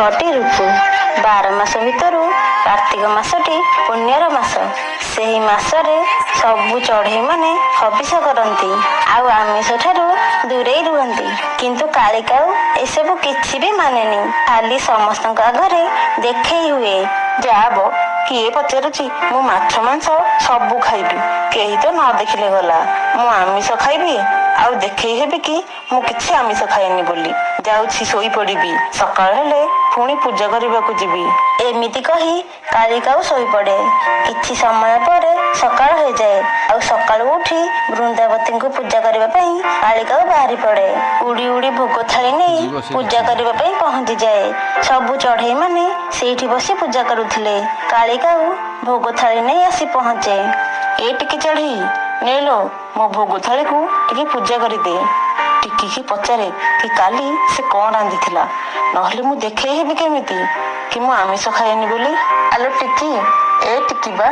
ଛଅଟି ଋତୁ। 12 ମାସ ଭିତରୁ କାର୍ତ୍ତିକ ମାସଟି ପୁଣ୍ୟର ମାସ। ସେହି ମାସରେ ସବୁ ଚଢ଼େଇମାନେ ହବିଷ କରନ୍ତି ଆଉ ଆମିଷ ଠାରୁ ଦୂରେଇ ରୁହନ୍ତି। କିନ୍ତୁ କାଳିକାଉ ଏସବୁ କିଛି ବି ମାନେନି, ଖାଲି ସମସ୍ତଙ୍କ ଆଗରେ ଦେଖେଇ ହୁଏ। ଯା ବ, କିଏ ପଚାରୁଛି? ମୁଁ ମାଛ ମାଂସ ସବୁ ଖାଇବି, କେହି ତ ନ ଦେଖିଲେ ଗଲା। ମୁଁ ଆମିଷ ଖାଇବି ଆଉ ଦେଖେଇ ହେବି କି ମୁଁ କିଛି ଆମିଷ ଖାଏନି ବୋଲି। ଯାଉଛି ଶୋଇପଡିବି, ସକାଳ ହେଲେ ପୁଣି ପୂଜା କରିବାକୁ ଯିବି। ଏମିତି କହି କାଳିକାଉ ଶୋଇପଡେ। କିଛି ସମୟ ପରେ ସକାଳ ହେଇଯାଏ ଆଉ ସକାଳୁ ଉଠି ବୃନ୍ଦାବତୀଙ୍କୁ ପୂଜା କରିବା ପାଇଁ କାଳିକାଉ ବାହାରି ପଡେ। ଉଡି ଉଡି ଭୋଗ ଥାଳି ନେଇ ଯିବ ସେ। ପୂଜା କରିବା ପାଇଁ ପହଞ୍ଚିଯାଏ। ସବୁ ଚଢେଇ ମାନେ ସେଇଠି ବସି ପୂଜା କରୁଥିଲେ। କାଳିକାଉ ଭୋଗ ଥାଳି ନେଇ ଆସି ପହଞ୍ଚେ। ଏ ଟିକି ଚଢେଇ, ନେଲୋ ମୋ ଭୋଗ ଥାଳିକୁ ଟିକେ ପୂଜା କରିଦେ। ଟିକିକି ପଚାରେ କି କାଲି ସେ କଣ ରାନ୍ଧିଥିଲା, ନହେଲେ ମୁଁ ଦେଖେଇ ହେବି କେମିତି କି ମୁଁ ଆମିଷ ଖାଏନି ବୋଲି? ଆଲୋ ଟିକି, ଏ ଟିକି ବା,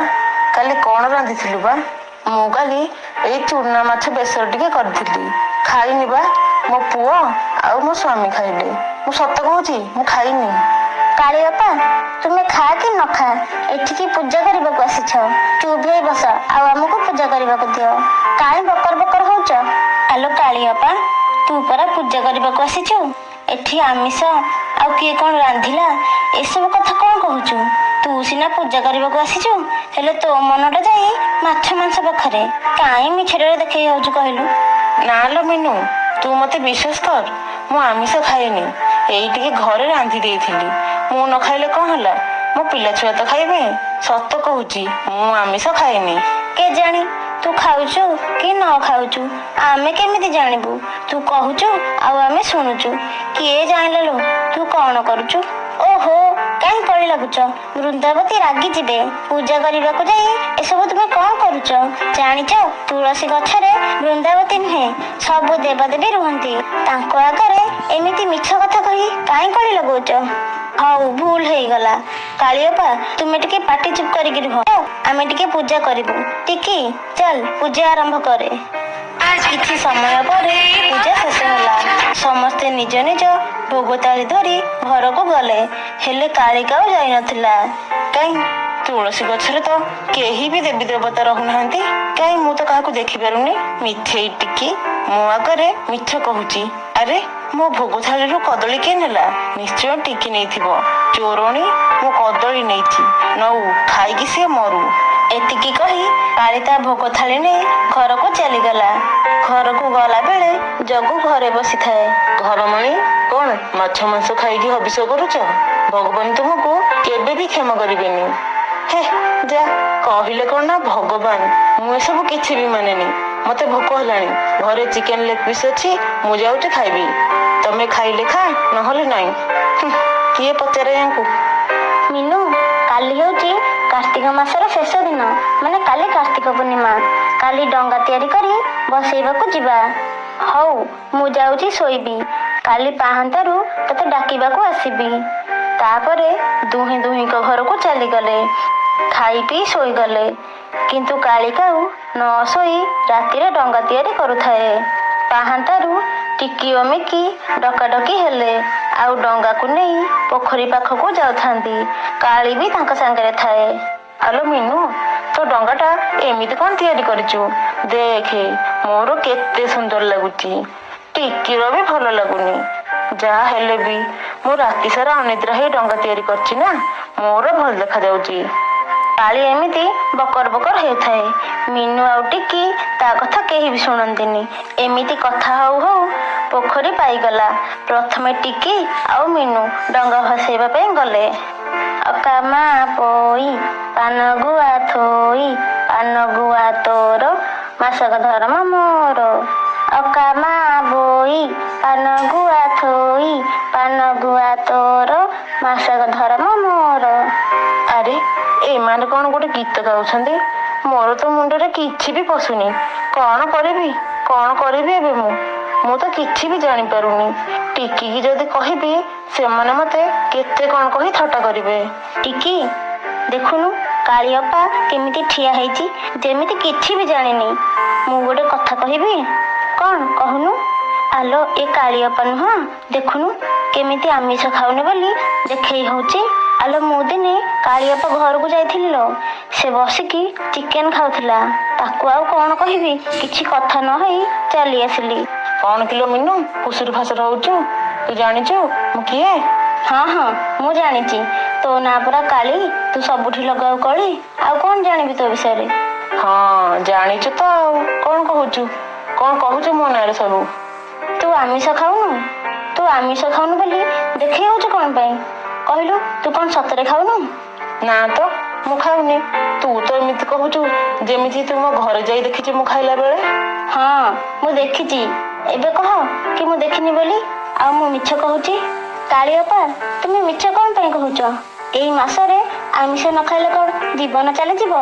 କାଲି କଣ ରାନ୍ଧିଥିଲୁ ବା? ମୁଁ କାଲି ଏଇ ଚୁନା ମାଛ ବେସର ଟିକେ କରିଥିଲି, ଖାଇନି ବା। ମୋ ପୁଅ ଆଉ ମୋ ସ୍ୱାମୀ ଖାଇଲେ। ମୁଁ ସତ କହୁଛି, ମୁଁ ଖାଇନି। କାଳି ବାପା, ତୁମେ ଖା କି ନ ଖା, ଏଠିକି ପୂଜା କରିବାକୁ ଆସିଛ। ଚୁପ୍ ହେଇ ବସ ଆଉ ଆମକୁ ପୂଜା କରିବାକୁ ଦିଅ। କାଇଁ ବକର ବକର ହଉଛ? ଆଲୋ କାଳି ଅପା, ତୁ ପରା ପୂଜା କରିବାକୁ ଆସିଛୁ ଏଠି, ଆମିଷ ଆଉ କିଏ କଣ ରାନ୍ଧିଲା ଏସବୁ କଥା କଣ କହୁଛୁ? ତୁ ସିନା ପୂଜା କରିବାକୁ ଆସିଛୁ, ହେଲେ ତୋ ମନଟା ଯାଇ ମାଛ ମାଂସ ପାଖରେ। କାଇଁ ମିଛରେ ଦେଖେଇ ହଉଛୁ କହିଲୁ? ନା ଲୋ ମିନୁ, ତୁ ମତେ ବିଶ୍ୱାସ କର, ମୁଁ ଆମିଷ ଖାଏନି। ଏଇ ଟିକେ ଘରେ ରାନ୍ଧି ଦେଇଥିଲି। ମୁଁ ନ ଖାଇଲେ କଣ ହେଲା, ମୋ ପିଲା ଛୁଆ ତ ଖାଇବେ। ସତ କହୁଛି, ମୁଁ ଆମିଷ ଖାଏନି। କେଜାଣି ତୁ ଖାଉଛୁ କି ନ ଖାଉଛୁ, ଆମେ କେମିତି ଜାଣିବୁ? ତୁ କହୁଛୁ ଆଉ ଆମେ ଶୁଣୁଛୁ। କିଏ ଜାଣିଲା ଲୋ ତୁ କଣ କରୁଛୁ? ଓହୋ, କାହିଁ କଳି ଲାଗୁଛ? ବୃନ୍ଦାବତୀ ରାଗି ଯିବେ। ପୂଜା କରିବାକୁ ଯାଇ ଏସବୁ ତୁମେ କଣ କରୁଛ? ଜାଣିଛ, ତୁଳସୀ ଗଛରେ ବୃନ୍ଦାବତୀ ନୁହେଁ, ସବୁ ଦେବାଦେବୀ ରୁହନ୍ତି। ତାଙ୍କ ଆଗରେ ଏମିତି ମିଛ କଥା କହି କାହିଁ କଳି ଲଗାଉଛ? ହଉ, ଭୁଲ ହେଇଗଲା। କାଳିଅପା, ତୁମେ ଟିକେ ପାଟି ଚୁପ୍ କରିକି ରୁହ, ଆମେ ଟିକେ ପୂଜା କରିବୁ। ଟିକି, ଚାଲ ପୂଜା ଆରମ୍ଭ କରେ। କିଛି ସମୟ ପରେ ପୂଜା ଶେଷ ହେଲା। ସମସ୍ତେ ନିଜ ନିଜ ଭୋଗ ଥାଳି ଧରି ଘରକୁ ଗଲେ। ହେଲେ କାଳିକାଉ ଯାଇନଥିଲା। କାଇଁ, ତୁଳସୀ ଗଛରେ ତ କେହି ବି ଦେବୀ ଦେବତା ରହୁନାହାନ୍ତି। କାଇଁ, ମୁଁ ତ କାହାକୁ ଦେଖିପାରୁନି। ମିଛେଇ ଟିକି ମୋ ଆଗରେ ମିଛ କହୁଛି। ଆରେ, ମୋ ଭୋଗ ଥାଳିରୁ କଦଳୀ କିଏ ନେଲା? ନିଶ୍ଚୟ ଟିକି ନେଇଥିବ। ଚୋରଣୀ ମୋ କଦଳୀ ନେଇଛି, ନଉ ଖାଇକି ସିଏ ମରୁ। ଏତିକି କହି କାଳି ତା ଭୋଗ ଥାଳି ନେଇ ଘରକୁ ଚାଲିଗଲା। ଘରକୁ ଗଲା ବେଳେ ଜଗୁ ଘରେ ବସିଥାଏ। ଘରମଣି, କଣ ମାଛ ମାଂସ ଖାଇକି ହବିଷ କରୁଛ? ଭଗବାନ ତୁମକୁ କେବେ ବି କ୍ଷମା କରିବେନି। ହେ ଯା, କହିଲେ କଣ ନା ଭଗବାନ, ମୁଁ ଏସବୁ କିଛି ବି ମାନେନି। ମତେ ଭୋକ ହେଲାଣି, ଘରେ ଚିକେନ ଲେଗ ପିସ୍ ଅଛି, ମୁଁ ଯାଉଛି ଖାଇବି। ତମେ ଖାଇଲେ ଖା, ନହେଲେ ନାଇଁ। ହୁଁ, କିଏ ପଚାରେ ୟାଙ୍କୁ? ମିନୁ, କାଲି ହେଉଛି କାର୍ତ୍ତିକ ମାସର ଶେଷ ଦିନ, ମାନେ କାଲି କାର୍ତ୍ତିକ ପୂର୍ଣ୍ଣିମା। କାଲି ଡଙ୍ଗା ତିଆରି କରି ବସେଇବାକୁ ଯିବା। ହଉ, ମୁଁ ଯାଉଛି ଶୋଇବି। କାଲି ପାହାନ୍ତାରୁ ତତେ ଡାକିବାକୁ ଆସିବି। ତାପରେ ଦୁହେଁ ଦୁହିଁଙ୍କ ଘରକୁ ଚାଲିଗଲେ। ଖାଇ ପିଇ ଶୋଇଗଲେ। କିନ୍ତୁ କାଳିକାଉ ନ ଶୋଇ ରାତିରେ ଡଙ୍ଗା ତିଆରି କରୁଥାଏ। ପାହାନ୍ତାରୁ ଟିକି ଓ ମିକି ଡକାଡକି ହେଲେ ଆଉ ଡଙ୍ଗାକୁ ନେଇ ପୋଖରୀ ପାଖକୁ ଯାଉଥାନ୍ତି। କାଳି ବି ତାଙ୍କ ସାଙ୍ଗରେ ଥାଏ। ଆଲୋ ମିନୁ, ତୋ ଡଙ୍ଗାଟା ଏମିତି କଣ ତିଆରି କରିଛୁ? ଦେଖେ, ମୋର କେତେ ସୁନ୍ଦର ଲାଗୁଛି। ଟିକିର ବି ଭଲ ଲାଗୁନି। ଯାହା ହେଲେ ବି ମୁଁ ରାତି ସାରା ଅନିଦ୍ରା ହେଇ ଡଙ୍ଗା ତିଆରି କରିଛି ନା, ମୋର ଭଲ ଦେଖାଯାଉଛି। କାଳି ଏମିତି ବକର ବକର ହେଉଥାଏ। ମିନୁ ଆଉ ଟିକି ତା କଥା କେହି ବି ଶୁଣନ୍ତିନି। ଏମିତି କଥା ହଉ ହଉ ପୋଖରୀ ପାଇଗଲା। ପ୍ରଥମେ ଟିକି ଆଉ ମିନୁ ଡଙ୍ଗା ଭସେଇବା ପାଇଁ ଗଲେ। ଅକା ମା ପୋଇ, ପାନ ଗୁଆ ଥୋଇ, ପାନ ଗୁଆ ତୋର, ମାସକ ଧରମ ମୋର। ଅକା ମା ବୋଇ, ପାନ ଗୁଆ ଥୋଇ, ପାନ ଗୁଆ ତୋର, ମାସକ ଧରମ ମୋର। ଆରେ, ଏମାନେ କଣ ଗୋଟେ ଗୀତ ଗାଉଛନ୍ତି? ମୋର ତ ମୁଣ୍ଡରେ କିଛି ବି ପଶୁନି। କଣ କରିବି, କଣ କରିବି ଏବେ? ମୁଁ ତ କିଛି ବି ଜାଣିପାରୁନି। ଟିକିକି ଯଦି କହିବି, ସେମାନେ ମତେ କେତେ କଣ କହି ଥଟ୍ଟା କରିବେ। ଟିକି, ଦେଖୁନୁ କାଳି ଅପା କେମିତି ଠିଆ ହେଇଛି, ଯେମିତି କିଛି ବି ଜାଣିନି। ମୁଁ ଗୋଟେ କଥା କହିବି। କଣ କହୁନୁ? ଆଲୋ, ଏ କାଳିଅପା ନୁହଁ? ଦେଖୁନୁ କେମିତି ଆମିଷ ଖାଉନି ବୋଲି ଦେଖେଇ ହଉଛି। ଆଲୋ, ମୁଁ ଦିନେ କାଳିଅପା ଘରକୁ ଯାଇଥିଲି ଲୋ, ସେ ବସିକି ଚିକେନ ଖାଉଥିଲା। ତାକୁ ଆଉ କଣ କହିବି, କିଛି କଥା ନ ହେଇ ଚାଲି ଆସିଲି। କଣ କିଲୋ ମିନୁ, ଫୁସୁରୁ ଫାସୁରୁ ହଉଛୁ? ତୁ ଜାଣିଛୁ ମୁଁ କିଏ? ହଁ ହଁ, ମୁଁ ଜାଣିଛି, ତୋ ନାଁ ପରା କାଳି, ତୁ ସବୁଠି ଲଗାଉ କଳି। ଆଉ କଣ ଜାଣିବି ତୋ ବିଷୟରେ? ହଁ, ଜାଣିଛୁ ତ, ଆଉ କଣ କହୁଛୁ? କଣ କହୁଛୁ ମୋ ନାଁରେ ସବୁ? ତୁ ଆମିଷ ଖାଉନୁ, ତୁ ଆମିଷ ଖାଉନୁ ବୋଲି ଦେଖେଇ ହଉଛୁ କଣ ପାଇଁ? କହିଲୁ, ତୁ କଣ ସତରେ ଖାଉନୁ? ନା ତ, ମୁଁ ଖାଉନି। ତୁ ତ ଏମିତି କହୁଛୁ ଯେମିତି ତୁ ମୋ ଘରେ ଯାଇ ଦେଖିଛୁ ମୁଁ ଖାଇଲା ବେଳେ। ହଁ, ମୁଁ ଦେଖିଛି। ଏବେ କହ କି ମୁଁ ଦେଖିନି ବୋଲି, ଆଉ ମୁଁ ମିଛ କହୁଛି। କାଳିଅପା, ତୁମେ ମିଛ କଣ ପାଇଁ କହୁଛ? ଏଇ ମାସରେ ଆମିଷ ନ ଖାଇଲେ କଣ ଜୀବନ ଚାଲିଯିବ?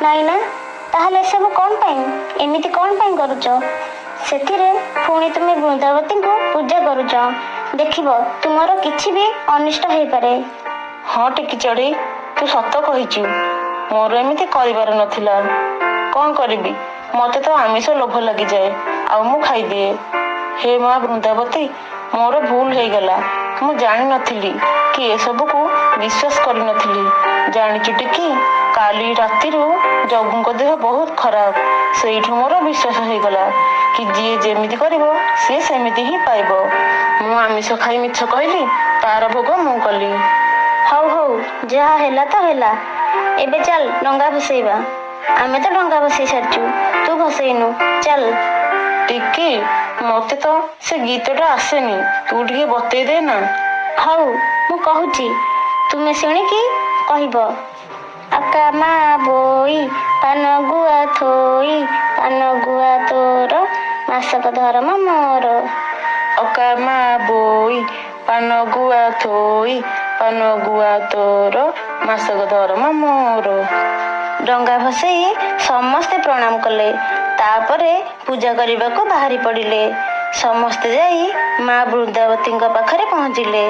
ନାଇଁ ନା? ତାହେଲେ ଏସବୁ କଣ ପାଇଁ, ଏମିତି କଣ ପାଇଁ କରୁଛ? ସେଥିରେ ପୁଣି ତୁମେ ବୃନ୍ଦାବତୀଙ୍କୁ ପୂଜା କରୁଛ। ଦେଖିବ, ତୁମର କିଛି ବି ଅନିଷ୍ଟ ହେଇପାରେ। ହଁ ଟିକି ଚଢ଼େଇ, ତୁ ସତ କହିଛୁ। ମୋର ଏମିତି କରିବାର ନଥିଲା। କଣ କରିବି, ମତେ ତ ଆମିଷ ଲୋଭ ଲାଗିଯାଏ ଆଉ ମୁଁ ଖାଇଦିଏ। ହେ ମା ବୃନ୍ଦାବତୀ, ମୋର ଭୁଲ ହେଇଗଲା। ମୁଁ ଜାଣିନଥିଲି କି ଏସବୁକୁ ବିଶ୍ୱାସ କରିନଥିଲି। ଜାଣିଛୁ ଟିକି, କାଲି ରାତିରୁ ଜଗୁଙ୍କ ଦେହ ବହୁତ ଖରାପ। ସେଇଠୁ ମୋର ବିଶ୍ୱାସ ହେଇଗଲା କି ଯିଏ ଯେମିତି କରିବ ସିଏ ସେମିତି ହିଁ ପାଇବ। ମୁଁ ଆମିଷ ଖାଇ ମିଛ କହିଲି, ତାର ଭୋଗ ମୁଁ କଲି। ହଉ ହଉ, ଯାହା ହେଲା ତ ହେଲା। ଏବେ ଚାଲ ଡଙ୍ଗା ଭସେଇବା। ଆମେ ତ ଡଙ୍ଗା ଭସେଇ ସାରିଛୁ, ତୁ ଭସେଇନୁ। ଚାଲ। ଟିକି, ମତେ ତ ସେ ଗୀତଟା ଆସେନି, ତୁ ଟିକେ ବତେଇ ଦେ ନା। ହଉ, ମୁଁ କହୁଛି, ତୁମେ ଶୁଣିକି କହିବ। ଆକା ମା ବୋଇ ପାନ ଗୁଆ ଥୋଇ, ପାନ ଗୁଆ ତୋର, ମାସକ ଧରମ ମୋର। ଅକା ମା ବୋଇ ପାନ ଗୁଆ ଥୋଇ, ପାନ ଗୁଆ ତୋର, ମାସକ ଧରମା ମୋର। ଡଙ୍ଗା ଭସେଇ ସମସ୍ତେ ପ୍ରଣାମ କଲେ। ତାପରେ ପୂଜା କରିବାକୁ ବାହାରି ପଡ଼ିଲେ। ସମସ୍ତେ ଯାଇ ମା ବୃନ୍ଦାବତୀଙ୍କ ପାଖରେ ପହଞ୍ଚିଲେ।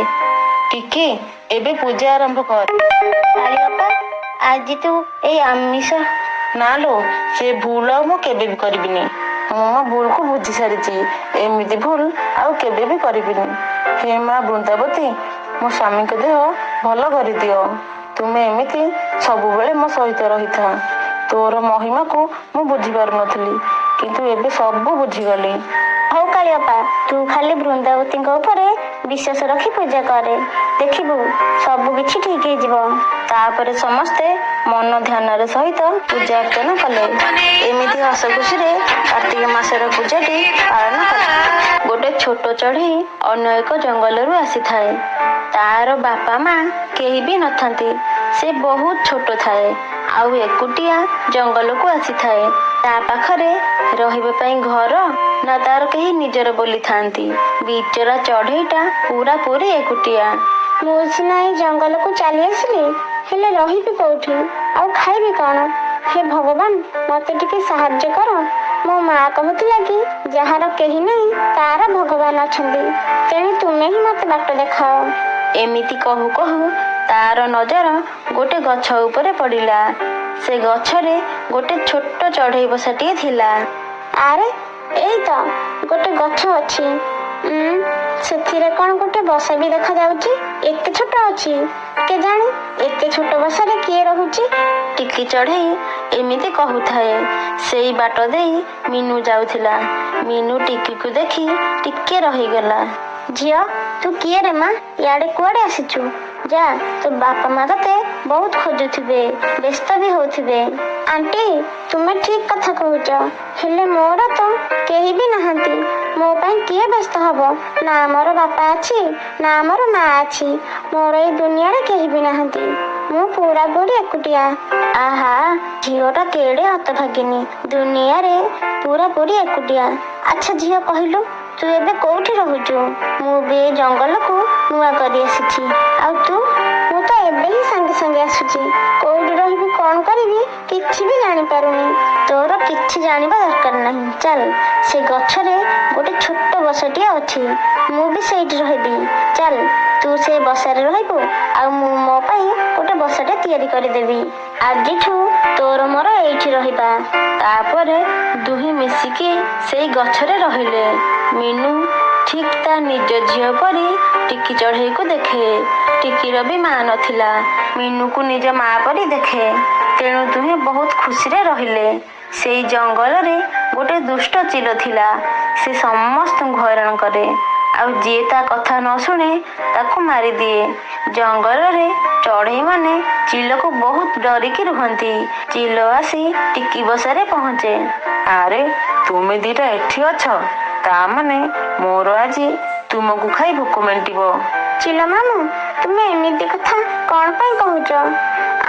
ଟିକି, ଏବେ ପୂଜା ଆରମ୍ଭ କର। କାଳିଅପା, ଆଜି ତୁ ଏଇ ଆମିଷ ନା ଲୋ, ସେ ଭୁଲ ଆଉ ମୁଁ କେବେ ବି କରିବିନି। ମୁଁ ମୋ ଭୁଲକୁ ବୁଝି ସାରିଛି। ଏମିତି ଭୁଲ ଆଉ କେବେ ବି କରିବିନି। ହେ ମା ବୃନ୍ଦାବତୀ, ମୋ ସ୍ୱାମୀଙ୍କ ଦେହ ଭଲ କରିଦିଅ। ତୁମେ ଏମିତି ସବୁବେଳେ ମୋ ସହିତ ରହିଥା। ତୋର ମହିମାକୁ ମୁଁ ବୁଝିପାରୁନଥିଲି, କିନ୍ତୁ ଏବେ ସବୁ ବୁଝିଗଲି। ହଉ କାଳିଅପା, ତୁ ଖାଲି ବୃନ୍ଦାବତୀଙ୍କ ଉପରେ ବିଶ୍ୱାସ ରଖି ପୂଜା କରେ, ଦେଖିବୁ ସବୁ କିଛି ଠିକ ହେଇଯିବ। ତାପରେ ସମସ୍ତେ ମନ ଧ୍ୟାନର ସହିତ ପୂଜା ଅର୍ଚ୍ଚନା କଲେ। ଏମିତି ହସ ଖୁସିରେ କାର୍ତ୍ତିକ ମାସର ପୂଜାଟି ପାଳନ କଲେ। ଗୋଟେ ଛୋଟ ଚଢ଼େଇ ଅନ୍ୟ ଏକ ଜଙ୍ଗଲରୁ ଆସିଥାଏ। ତାର ବାପା ମା କେହି ବି ନଥାନ୍ତି। ସେ ବହୁତ ଛୋଟ ଥାଏ ଆଉ ଏକୁଟିଆ ଜଙ୍ଗଲକୁ ଆସିଥାଏ। ତା ପାଖରେ ରହିବା ପାଇଁ ଘର ନା ତାର କେହି ନିଜର ବୋଲି ଥାନ୍ତି। ବିଚରା ଚଢ଼େଇଟା ପୁରାପୁରି ଏକୁଟିଆ। ମୁଁ ସିନା ଏଇ ଜଙ୍ଗଲକୁ ଚାଲି ଆସିଲି, ହେଲେ ରହିବି କୋଉଠି ଆଉ ଖାଇବି କଣ? ହେ ଭଗବାନ, ମତେ ଟିକେ ସାହାଯ୍ୟ କର। ମୋ ମା କହୁଥିଲା କି ଯାହାର କେହି ନାହିଁ ତାର ଭଗବାନ ଅଛନ୍ତି, ତେଣୁ ତୁମେ ହିଁ ମତେ ବାଟ ଦେଖାଅ। ଏମିତି କହୁ କହୁ ତାର ନଜର ଗୋଟେ ଗଛ ଉପରେ ପଡ଼ିଲା। ସେ ଗଛରେ ଗୋଟେ ଛୋଟ ଚଢ଼େଇ ବସାଟିଏ ଥିଲା। ଆରେ, ଏଇ ତ ଗୋଟେ ଗଛ ଅଛି। ଉଁ ସେଥିରେ କଣ ଗୋଟେ ବସା ବି ଦେଖାଯାଉଛି। ଏତେ ଛୋଟ ଅଛି, କେଜାଣି ଏତେ ଛୋଟ ବସାରେ କିଏ ରହୁଛି? ଟିକି ଚଢ଼େଇ ଏମିତି କହୁଥାଏ। ସେଇ ବାଟ ଦେଇ ମିନୁ ଯାଉଥିଲା। ମିନୁ ଟିକିକୁ ଦେଖି ଟିକେ ରହିଗଲା। ଝିଅ, ତୁ କିଏ ରେ ମା? ଇଆଡେ କୁଆଡେ ଆସିଛୁ? ଯା, ତୋ ବାପା ମା ତତେ ବହୁତ ଖୋଜୁଥିବେ, ବ୍ୟସ୍ତ ବି ହଉଥିବେ। ଆଣ୍ଟି, ତୁମେ ଠିକ କଥା କହୁଛ, ହେଲେ ମୋର ତ କେହି ବି ନାହାନ୍ତି। ମୋ ପାଇଁ କିଏ ବ୍ୟସ୍ତ ହବ? ନା ମୋର ବାପା ଅଛି, ନା ମୋର ମା ଅଛି। ମୋର ଏଇ ଦୁନିଆରେ କେହି ବି ନାହାନ୍ତି। ମୁଁ ପୁରାପୁରି ଏକୁଟିଆ। ଆହା, ଝିଅଟା କେଡେ ହତଭାଗିନୀ, ଦୁନିଆରେ ପୁରାପୁରି ଏକୁଟିଆ। ଆଚ୍ଛା ଝିଅ, କହିଲୁ ତୁ ଏବେ କୋଉଠି ରହୁଛୁ? ମୁଁ ବି ଏ ଜଙ୍ଗଲକୁ ନୂଆ କରି ଆସିଛି। ଆଉ ତୁ? ମୁଁ ତ ଏବେ ହିଁ ସାଙ୍ଗେ ସାଙ୍ଗେ ଆସୁଛି। କୋଉଠି ରହିବି, କଣ କରିବି, କିଛି ବି ଜାଣିପାରୁନି। ତୋର କିଛି ଜାଣିବା ଦରକାର ନାହିଁ। ଚାଲ, ସେ ଗଛରେ ଗୋଟେ ଛୋଟ ବସାଟିଏ ଅଛି, ମୁଁ ବି ସେଇଠି ରହିବି। ଚାଲ, ତୁ ସେ ବସାରେ ରହିବୁ ଆଉ ମୁଁ ମୋ ପାଇଁ ଗୋଟେ ବସାଟେ ତିଆରି କରିଦେବି। ଆଜିଠୁ ତୋର ମୋର ଏଇଠି ରହିବା। ତାପରେ ଦୁହେଁ ମିଶିକି ସେଇ ଗଛରେ ରହିଲେ। ମିନୁ ଠିକ୍ ତା ନିଜ ଝିଅ ପରି ଟିକି ଚଢ଼େଇକୁ ଦେଖେ। ଟିକିର ବି ମା ନଥିଲା, ମିନୁକୁ ନିଜ ମା ପରି ଦେଖେ। ତେଣୁ ଦୁହେଁ ବହୁତ ଖୁସିରେ ରହିଲେ। ସେଇ ଜଙ୍ଗଲରେ ଗୋଟେ ଦୁଷ୍ଟ ଚିଲ ଥିଲା। ସେ ସମସ୍ତଙ୍କୁ ହଇରାଣ କରେ, ଆଉ ଯିଏ ତା କଥା ନ ଶୁଣେ ତାକୁ ମାରିଦିଏ। ଜଙ୍ଗଲରେ ଚଢ଼େଇମାନେ ଚିଲକୁ ବହୁତ ଡରିକି ରୁହନ୍ତି। ଚିଲ ଆସି ଟିକି ବସାରେ ପହଞ୍ଚେ। ଆରେ, ତୁମେ ଦିଟା ଏଠି ଅଛ? ତା ମାନେ ମୋର ଆଜି ତୁମକୁ ଖାଇ ଭୋକ ମେଣ୍ଟିବ। ଚିଲ ମାମୁଁ, ତୁମେ ଏମିତି କଥା କଣ ପାଇଁ କହୁଛ?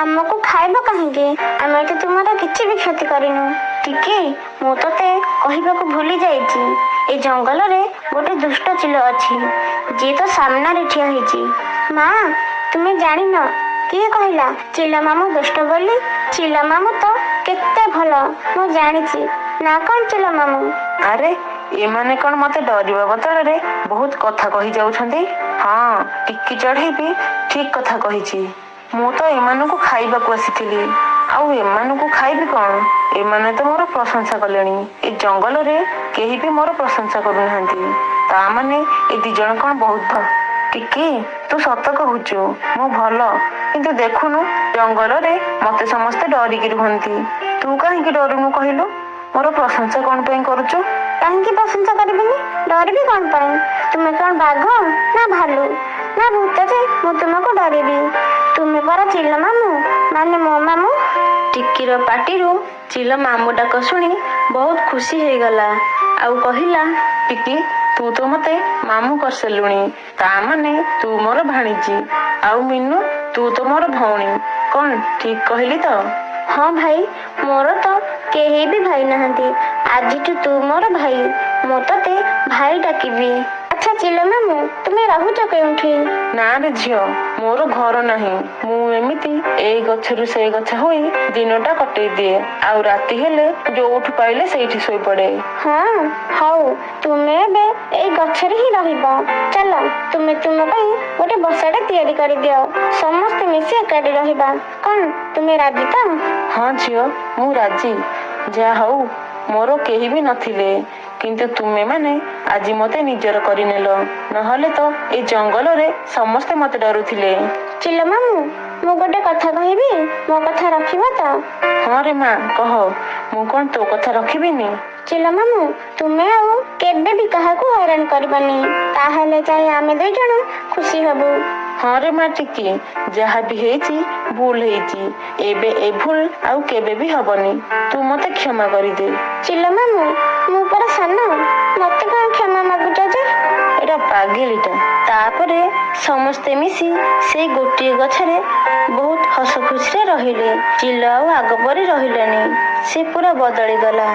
ଆମକୁ ଖାଇବ କାହିଁକି? ଆମେ ତ ତୁମର କିଛି ବି କ୍ଷତି କରିନୁ। ଟିକି, ମୁଁ ତତେ କହିବାକୁ ଭୁଲି ଯାଇଛି, ଏ ଜଙ୍ଗଲରେ ଗୋଟେ ଦୁଷ୍ଟ ଚିଲ ଅଛି, ଯିଏ ତ ସାମ୍ନାରେ ଠିଆ ହେଇଛି। ମା, ତୁମେ ଜାଣିନ? କିଏ କହିଲା ଚିଲ ମାମୁଁ ଦୁଷ୍ଟ ବୋଲି? ଚିଲ ମାମୁଁ ତ କେତେ ଭଲ, ମୁଁ ଜାଣିଛି। ନା କଣ ଚିଲ ମାମୁଁ? ଆରେ, ଏମାନେ କଣ ମତେ ଡରିବା ବଦଳରେ ବହୁତ କଥା କହି ଯାଉଛନ୍ତି। ହଁ, ଟିକି ଚଢେଇ ବି ଠିକ କଥା କହିଛି। ମୁଁ ତ ଏମାନଙ୍କୁ ଖାଇବାକୁ ଆସିଥିଲି, ଆଉ ଏମାନଙ୍କୁ ଖାଇବି କଣ? ଏମାନେ ତ ମୋର ପ୍ରଶଂସା କଲେଣି। ଏ ଜଙ୍ଗଲରେ କେହି ବି ମୋର ପ୍ରଶଂସା କରୁନାହାନ୍ତି। ତା ମାନେ ଏ ଦି ଜଣ କଣ ବହୁତ ଭଲ। ଟିକି, ତୁ ସତ କହୁଛୁ, ମୁଁ ଭଲ। କିନ୍ତୁ ଦେଖୁନୁ, ଜଙ୍ଗଲରେ ମତେ ସମସ୍ତେ ଡରିକି ରୁହନ୍ତି। ତୁ କାହିଁକି ଡରୁନୁ କହିଲୁ? ମୋର ପ୍ରଶଂସା କଣ ପାଇଁ କରୁଛୁ? କାହିଁକି ପ୍ରଶଂସା କରିବିନି? ଡରିବି କଣ ପାଇଁ? ତୁମେ କଣ ବାଘ ନା ଭାଲୁ ନା ଭୂତ ଯେ ମୁଁ ତୁମକୁ ଡରିବି? ତୁମେ ପରା ଚିଲ ମାମୁଁ, ମାନେ ମୋ ମାମୁଁ। ଟିକିର ପାଟିରୁ ଚିଲ ମାମୁଁ ଡାକ ଶୁଣି ବହୁତ ଖୁସି ହେଇଗଲା ଆଉ କହିଲା, ଟିକି, ତୁ ତ ମତେ ମାମୁଁ କରିସାରିଲୁଣି, ତା ମାନେ ତୁ ମୋର ଭାଣିଜୀ। ଆଉ ମିନୁ, ତୁ ତ ମୋର ଭଉଣୀ। କଣ ଠିକ କହିଲି ତ? ହଁ ଭାଇ, ମୋର ତ କେହି ବି ଭାଇ ନାହାନ୍ତି। ଆଜିଠୁ ତୁ ମୋର ଭାଇ, ମୁଁ ତତେ ଭାଇ ଡାକିବି। ଆଚ୍ଛା ଚିଲ ମାମୁଁ, ତୁମେ ରହୁଛ କେଉଁଠି? ନା ରେ ଝିଅ, ମୋର ଘର ନାହିଁ। ମୁଁ ଏମିତି ଏଇ ଗଛରୁ ସେଇ ଗଛ ହୋଇ ଦିନଟା କଟେଇ ଦିଏ, ଆଉ ରାତି ହେଲେ ଯୋଉଠୁ ପାଇଲେ ସେଇଠି ଶୋଇପଡେ। ହଁ, ହଉ, ତୁମେ ଏବେ ଏଇ ଗଛରେ ହିଁ ରହିବ। ଚାଲ, ତୁମେ ତୁମ ପାଇଁ ଗୋଟେ ବସାଟା ତିଆରି କରିଦିଅ, ସମସ୍ତେ ମିଶି ଏକାଠି ରହିବା। କଣ ତୁମେ ରାଜି ତ? ହଁ ଝିଅ, ମୁଁ ରାଜି। ଯାହା ହଉ, ମୋର କେହି ବି ନଥିଲେ, କିନ୍ତୁ ତୁମେମାନେ ଆଜି ମତେ ନିଜର କରିନେଲ। ନହେଲେ ତ ଏ ଜଙ୍ଗଲରେ ସମସ୍ତେ ମତେ ଡରୁଥିଲେ। ଚିଲ ମାମୁଁ, ମୁଁ ଗୋଟେ କଥା କହିବି, ମୋ କଥା ରଖିବ ତ? ହଁ ରେ ମା, କହ। ମୁଁ କଣ ତୋ କଥା ରଖିବିନି? ଚିଲ ମାମୁଁ, ତୁମେ ଆଉ କେବେ ବି କାହାକୁ ହଇରାଣ କରିବନି, ତାହେଲେ ଯାଇ ଆମେ ଦୁଇ ଜଣ ଖୁସି ହବୁ। ହଁ ରେ ମା ଟିକି, ଯାହା ବି ହେଇଛି ଭୁଲ ହେଇଛି। ଏବେ ଏ ଭୁଲ ଆଉ କେବେ ବି ହବନି। ତୁ ମତେ କ୍ଷମା କରିଦେ। ଚିଲ ମାମୁଁ, ମୁଁ ପରା ସାନ, ମତେ କଣ କ୍ଷମା ମାଗୁଛ ଯେ? ଏଇଟା ପାଗିଳିଟା। ତାପରେ ସମସ୍ତେ ମିଶି ସେଇ ଗୋଟିଏ ଗଛରେ ବହୁତ ହସ ଖୁସିରେ ରହିଲେ। ଚିଲ ଆଉ ଆଗ ପରି ରହିଲାନି, ସେ ପୁରା ବଦଳିଗଲା।